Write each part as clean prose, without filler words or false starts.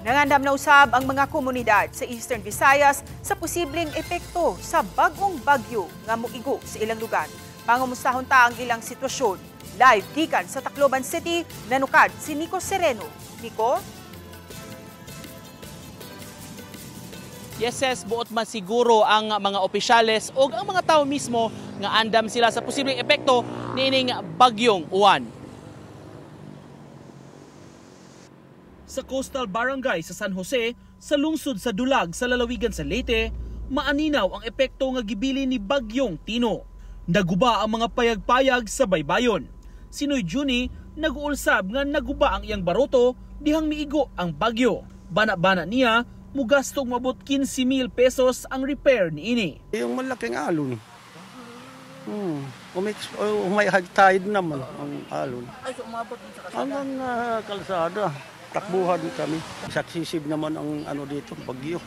Nangandam na usab ang mga komunidad sa Eastern Visayas sa posibleng epekto sa bagong bagyo nga moigo sa ilang lugar. Pangumustahon ta ang ilang sitwasyon. Live gikan sa Tacloban City, nanukad si Nico Sereno. Nico? Yes, yes, buot man siguro ang mga opisyales o ang mga tao mismo nga andam sila sa posibleng epekto niining bagyong Uwan. Sa coastal barangay sa San Jose, sa lungsod sa Dulag sa lalawigan sa Leyte, maaninaw ang epekto nga gibili ni Bagyong Tino. Naguba ang mga payag-payag sa baybayon. Si Noy Juni nag-uulsab nga naguba ang iyang baroto dihang miigo ang bagyo. Bana-bana niya, mugastong mabot 15,000 pesos ang repair niini. Yung malaking alon. May high tide naman ang alon. Ay, so umabot din sa kalsada? Hanggang kalsada. Takbuhan kami. Saksisib naman ang ano dito, bagyo.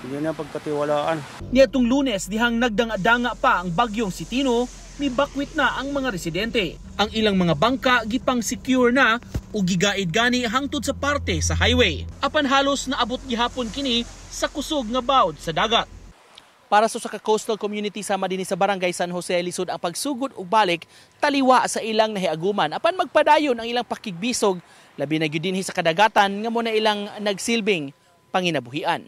Hindi na pagkatiwalaan. Niadtong Lunes, dihang nagdanga-danga pa ang bagyong si Tino, mibakwit na ang mga residente. Ang ilang mga bangka gipang secure na o gigaid gani hangtod sa parte sa highway. Apan halos naabot gihapon kini sa kusog nga bawd sa dagat. Para sa usa ka coastal community sama dinhi sa Barangay San Jose, lisod ang pagsugod ug balik taliwa sa ilang nahiaguman. Apan magpadayon ang ilang pakigbisog, labi na gyud dinhi sa kadagatan nga mo na ilang nagsilbing panginabuhian.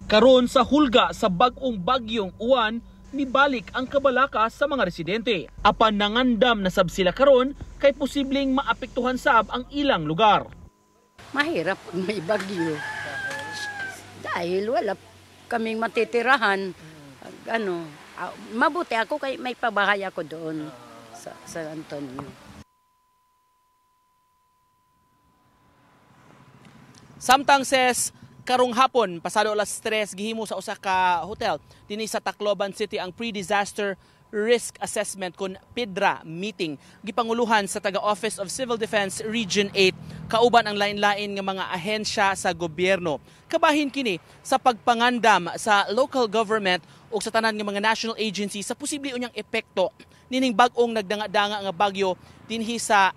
Karon sa hulga sa bag-ong bagyong Uwan, mibalik ang kabalaka sa mga residente. Apan nangandam na sab sila karon kay posibleng maapektuhan sab ang ilang lugar. Mahirap pag may bagyo. Dahil wala kaming matitirahan. Ano, mabuti ako kay may pabahay ako doon sa San Antonio. Samtang says karong hapon pasado alas 3 gihimo sa usa ka hotel dinhi sa Tacloban City ang pre-disaster risk assessment kun PIDRA meeting gipanguluhan sa taga Office of Civil Defense Region 8 kauban ang lain-lain nga mga ahensya sa gobyerno. Kabahin kini sa pagpangandam sa local government ug sa tanan nga mga national agency sa posible unyang epekto nining bag-ong nagdanga-danga nga bagyo dinhi sa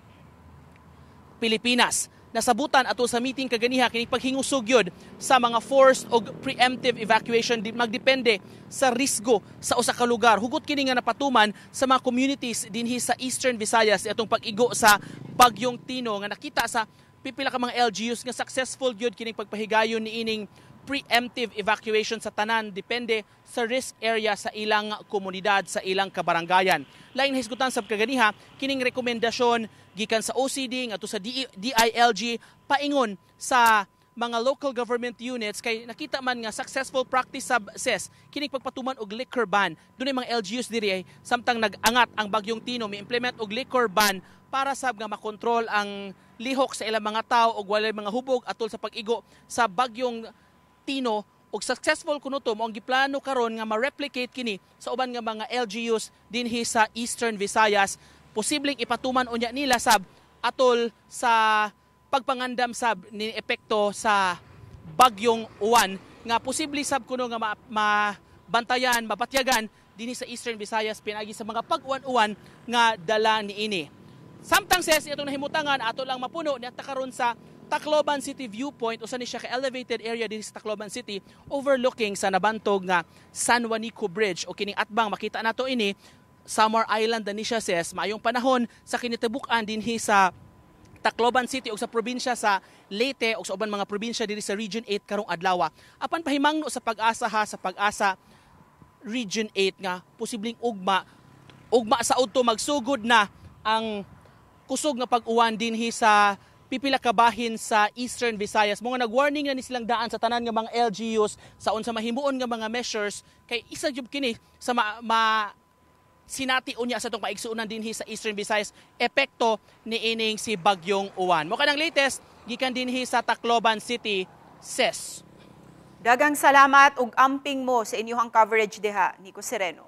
Pilipinas. Nasabutan ato sa meeting kaganiha kini paghingusog yun sa mga forced og preemptive evacuation magdepende sa risgo sa usa ka lugar. Hugot kini nga napatuman sa mga communities dinhi sa Eastern Visayas atong pag-igo sa Bagyong Tino nga nakita sa pipila ka mga LGUs nga successful gyud kining pagpahigayon niining preemptive evacuation sa tanan depende sa risk area sa ilang komunidad, sa ilang kabarangayan. Laing nahisgutan sa kaganiha kining rekomendasyon gikan sa OCD ngadto sa DILG paingon sa mga local government units kay nakita man nga successful practice sab ses kining pagpatuman og liquor ban. Dunay mga LGUs diri samtang nag-angat ang Bagyong Tino mi-implement og liquor ban para sab nga makontrol ang lihok sa ilang mga tawo og walay mga hubog atol sa pag-igo sa Bagyong Tino og successful kuno to mao ang giplano karon nga ma-replicate kini sa uban nga mga LGUs dinhi sa Eastern Visayas. Posibleng ipatuman unya nila sab atol sa pagpangandam sab ni epekto sa Bagyong Uwan nga posible sab kuno nga mabantayan, mapatyagan dinhi sa Eastern Visayas pinaagi sa mga pag-uwan-uwan nga dala niini. Samtang ses itong nahimutangan ato lang mapuno niadto karon sa Tacloban City Viewpoint, usa ni siya ka elevated area dinhi sa Tacloban City overlooking sa nabantog nga San Juanico Bridge o kining atbang makita nato ini Samar Island na ni siya ses maayong panahon sa kinitibuk-an dinhi sa Tacloban City o sa probinsya sa Leyte o sa uban mga probinsya dinhi sa Region 8 karong adlaw. Apan pahimangno sa Pag-asa ha, sa Pag-asa Region 8 nga posibleng ugma ugma sa udto magsugod na ang kusog nga pag-uwan dinhi sa pipila ka bahin sa Eastern Visayas. Mga nag-warning na ni silang daan sa tanan nga mga LGUs sa unsa mahimuon nga mga measures kay isa gyud kini sa sinati unya sa itong paigsuonan dinhi sa Eastern Visayas epekto niining si Bagyong Uwan. Mo kanang latest gikan dinhi sa Tacloban City, SES. Dagang salamat ug amping mo sa inyong coverage diha, Nico Sereno.